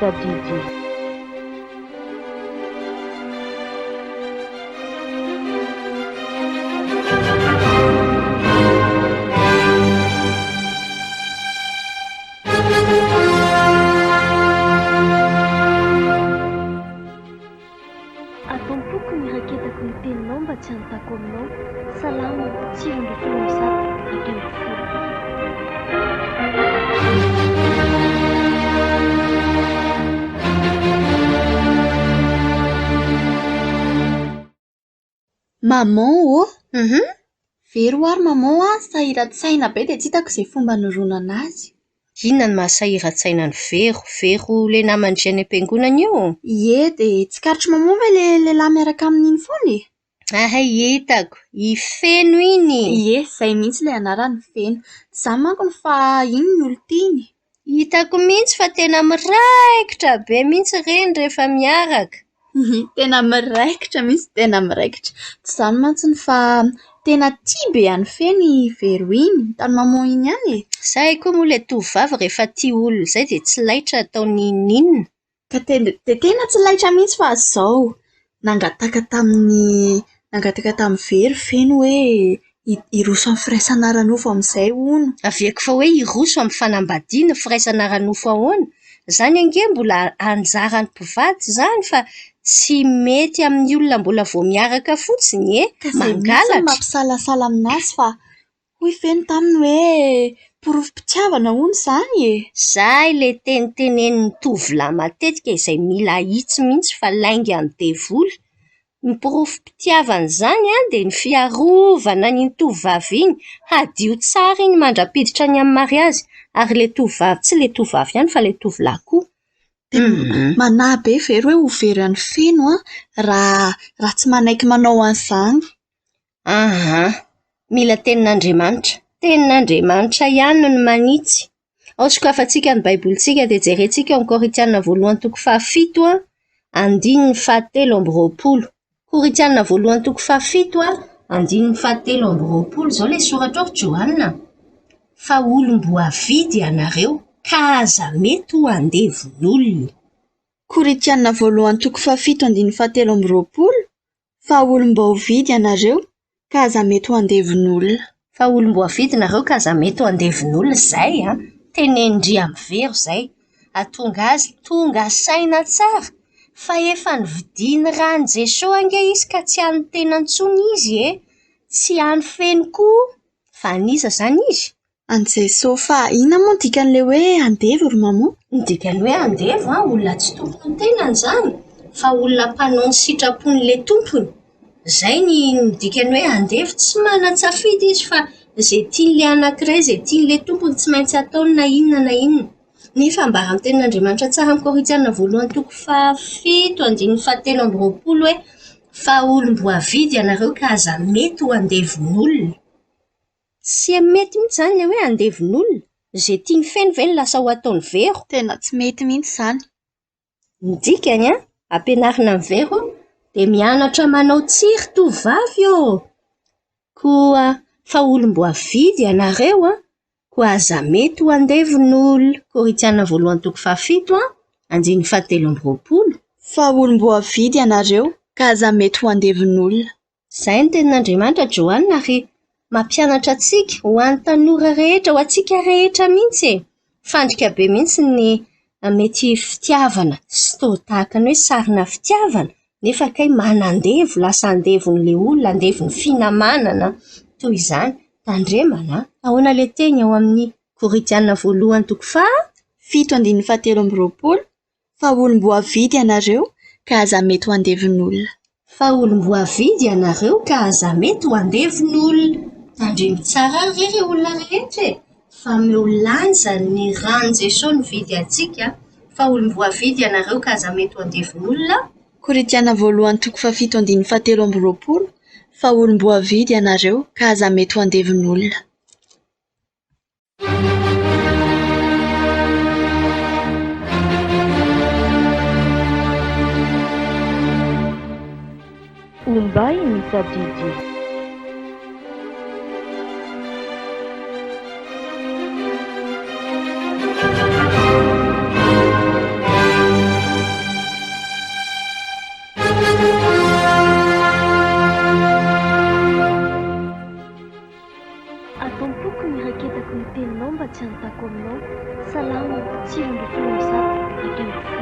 tadidy. Ato am-poko ny iraketako ny teninao mba tsy hanontako aminao. Salamo 119, 11. Maman ô! Hum! Very ho'a ry maman a! Sahiran-tsaina be dia tsy hitako izay fomba hanoroana azy. Inona no mahasahiran-tsaina an'i Vero? Vero ilay naman-dry any am-piangonana io? Ie, dia tsikaritr'i maman ve ilay lehilahy miaraka aminy iny foana e? Hay hitako! I Feno iny! Ie, izay mihitsy ilay anarany, Feno. Tsy izany manko fa iny ny olon-tiany. Hitako mihitsy fa tena miraikitra be mihitsy ireny rehefa miaraka. Tena miraikitra mihitsy, tena miraikitra. Tsy izany mantsy fa tena tia be an'i Feno i Vero iny. Hitan'i maman iny ihany e! Izay koa moa ilay tovovavy rehefa tia olona izay dia tsy laitra atao n'inon'inona. Ka tena dia tena tsy laitra mihitsy fa izao, nangataka tamin'ny nangataka tamin'i Vero Feno hoe hiroso amin'ny firaisana ara-nofo amin'izay hono. Averiko fa hoe hiroso amin'ny fanambadiana, firaisana ara-nofo ahoana? Izany ange mbola anjaran'ny mpivady izany fa tsy mety amin'ny olona mbola vao miaraka fotsiny e! Ka izay mihitsy no Mangalatra. mampisalasala aminazy fa Hoy Feno taminy hoe, Porofom-pitiavana hono izany e! Izay ilay teny tenenin'ny tovolahy matetika izay mila ahitsy mihitsy fa laingan'ny devoly. Ny porofom-pitiavana izany dia ny fiarovana an'iny tovovavy iny, hadio tsara iny mandra-piditra any amin'ny mariazy. Ary ilay tovovavy, tsy ilay tovovavy ihany fa ilay tovolahy koa. Dia manahy be ve ry hoe ho very an'i Feno raha raha tsy manaiky manao an'izany? Aha! Mila tenin'Andriamanitra. Tenin'Andriamanitra ihany no manitsy. Ao sokafantsika ny Baibolintsika dia jerentsika ao amin'ny Korintiana voalohany toko fahafito andininy fahatelo amby roapolo. Korintiana voalohany toko fahafito andininy fahatelo amby roapolo. Izao ilay soratra ao ry Johanna. Fa olom-boavidy ianareo ka aza mety ho andevon'olona. Korintiana voalohany toko fahafito andininy fahatelo amby roapolo. Fa olom-boavidy ianareo, ka aza mety ho andevon'olona. Fa olom-boavidy nareo ka aza mety ho andevon'olona. Izay an! Tenenin-dry amin'ny vero izay. Hahatonga azy tonga saina tsara fa efa novidian'ny ran'i Jesoa ange izy ka tsy an'ny tena intsony izy e! Tsy an'i Feno koa fa an'iza izany izy? An'i Jesoa fa inona moa ny dikan'ilay hoe andevo ry maman? Ny dikan'ny hoe andevo an, olona tsy tompon'ny tenany izany fa olona mpanao ny sitrapon'ilay tompony. Izay ny dikan'ny hoe andevo, tsy manan-tsafidy izy fa izay tian'ilay anankiray, izay tian'ilay tompony tsy maintsy ataony na inona na inona. Nefa ambaran'ny tenin'Andriamanitra tsara amin'ny Korintiana voalohany toko fahafito andininy fahatelo amby roapolo hoe fa olom-boavidy ianareo ka aza mety ho andevon'olona. Tsy mety mihitsy izany ilay hoe andevon'olona. Izay tiany feno ve no lasa ho ataony vero? Tena tsy mety mihitsy izany. Ny dikany an, ampianarina ny vero dia mianatra manao tsiry tovovavy ô! Koa fa olom-boavidy ianareo an, koa aza mety ho andevon'olona. Korintiana voalohany toko fahafito an, andininy fahatelo amby roapolo. Fa olom-boavidy ianareo ka aza mety ho andevon'olona. Izay ny tenin'Andriamanitra Joana ary mampianatra antsika ho an'ny tanora rehetra, ho antsika rehetra mihitsy e! Fandrika be mihitsy ny mety fitiavana sy toa tahaka ny hoe sarina fitiavana nefa kay manandevo, lasa andevon'ilay olona, andevon'ny finamanana toy izany. Tandremana an! Ahoana ilay teny ao amin'ny Korintiana voalohany toko faha? Fito andininy fahatelo amby roapolo. Fa olom-boavidy ianareo, ka aza mety ho andevon'olona. Fa olom-boavidy ianareo, ka aza mety ho andevon'olona. Tandremo tsara ary ve ry olona rehetra e! Fa omeo lanja ny ran'i Jesoa nividy antsika. Fa olom-boavidy ianareo, ka aza mety ho andevon'olona. Korintiana voalohany toko fahafito andininy fahatelo amby roapolo Fa olom-boavidy ianareo, ka aza mety ho andevon'olona. Ombay ny tadidy. tsy hanontako aminao, Salamo 119.